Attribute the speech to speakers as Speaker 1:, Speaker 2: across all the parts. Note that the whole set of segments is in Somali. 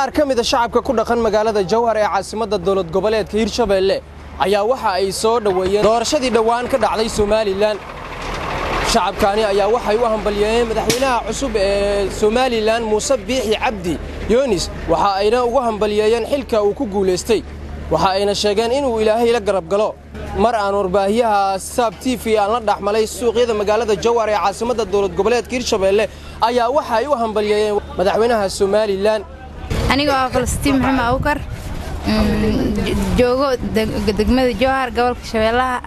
Speaker 1: Qaar ka mid a shacabka ku dhaqan magaalada Jowhar ee caasimadda dowlad goboleedka Hirshabeelle ayaa waxa ay soo dhoweeyeen doorashadii dhowaan ka dhacday Somalilan. Shacabkaani ayaa waxay u hambalyeeyeen madaxweynaha cusub ee Somalilan Muuse Biixi Cabdi Yoonis, waxa ayna ugu hambalyeeyeen xilka uu ku guulaystay, waxa ayna sheegeen inuu Ilaahay la garab galo. Mar aan warbaahiyaha Saab TV aan la dhexmalay suuqyada magaalada Jowhar ee caasimadda dowlad goboleedka Hirshabeelle ayaa waxa ay u hambalyeeyeen madaxweynaha Somalilan.
Speaker 2: Anigoo ah Falastiin Maxamed Awkar, joogo degmada Jowhar, gobolka Shabeellaha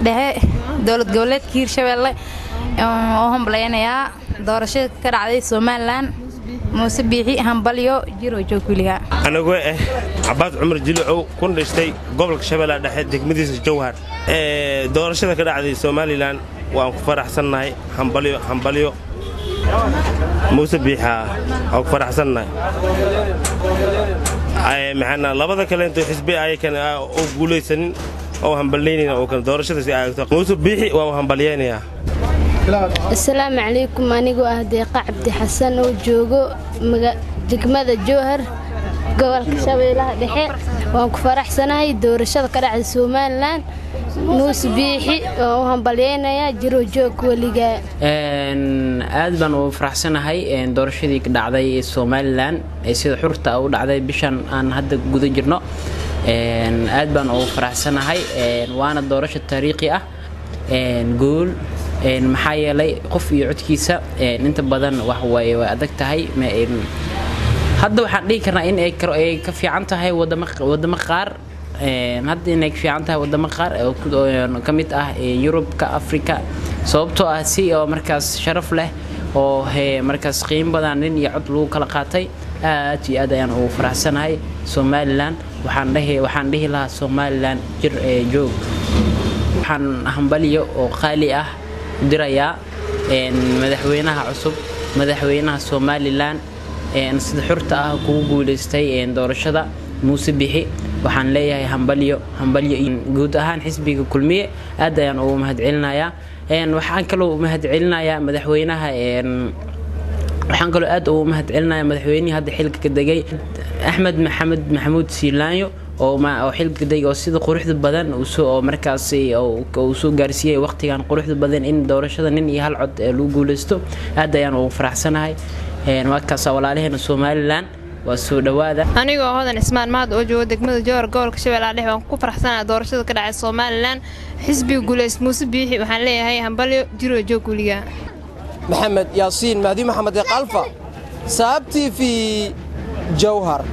Speaker 2: Dhexe, dowlad goboleedka Hiirshabeelle, oo hambalyaynayaa doorashada ka dhacday Somalilan. Muuse Biixi hambalyo, jiro joog weliga.
Speaker 3: Anigoo ah Cabaas Cumar Jilicow, kun dhashtay gobolka Shabeellaha Dhexe, degmadiisa Jowhar, doorashada ka dhacday Somalilan waan ku faraxsannahay. Hambalyo, hambalyo Muuse Biixa, waan ku faraxsannahay. Maxaana labada kale intuu xisbi ayakana oo guulaysanin oo hambalyaynayna oo kale doorashada si aagto Muuse Biixi waan hambalyaynayaa.
Speaker 4: Asalaamu calaykum. Anigoo ah Deeqa Cabdi Xasan oo joogo degmada Jowhar, gobolka Shabeellaha Dhexe, waan ku faraxsanahay doorashada ka dhacday Somalilan. Muuse Biixi waan u hambalyaynayaa, jiro joog weligaa.
Speaker 5: Aad baan ugu faraxsanahay doorashadii ka dhacday Somalilan ee sida xurta u dhacday bishan aan hadda guda jirno. Aad baan ugu faraxsanahay, waana doorasho taariikhi ah, guul, maxaa yeelay qof iyo codkiisa inta badan wax way adag tahay. Hadda waxaan dhihi karnaa in ay ka fiican tahay wadamo qaar, hadda inay ka fiican tahay wadamo qaar oo ka mid ah Yurubka, Africa, sababtoo ah si oo markaas sharaf leh oo markaas qiimo badan nin iyo cod lagu kala qaatay. Aad iyo aad ayaan ugu faraxsanahay Somalilan. Waxaan dhihi lahaa Somalilan jir ee joog. Waxaan hambalyo oo qaali ah dirayaa madaxweynaha cusub, madaxweynaha Somalilan sida xurta ah kugu guuleystay doorashada, Muuse Bixi. Waxaan leeyahay hambalyo, hambalyo. Guud ahaan xisbiga Kulmiye aad ayaan ugu mahadcelinayaa. Waxaan kaloo mahadcelinayaa madaxweynaha, waxaan kaloo aad ugu mahadcelinayaa madaxweynihii hadda xilka ka degay, Axmed Maxamed Maxamuud Siilaanyo, oo xilka degay oo sida quruxda badan oo markaas uu soo gaarsiiyey waqtigan quruxda badan in doorashada nin iyo hal cod lagu guuleysto. Aad ayaan ugu faraxsanahay. Waa walaalaheena Somalilan, waa soo dhawaada.
Speaker 6: Anigoo Hodan Cismaan Mahad oo joogo degmada Jowhar, gobolka Shabeellaha Dhexe, waan ku faraxsanahay doorashada ka dhacay Somalilan. Xisbiga guuleys Muuse Biixi waxaan leeyahay hambalyo, jiro joog weligaa.
Speaker 1: Maxamed Yaasiin Mahdi, Maxamed Eeqalfa, Saab TV, Jowhar.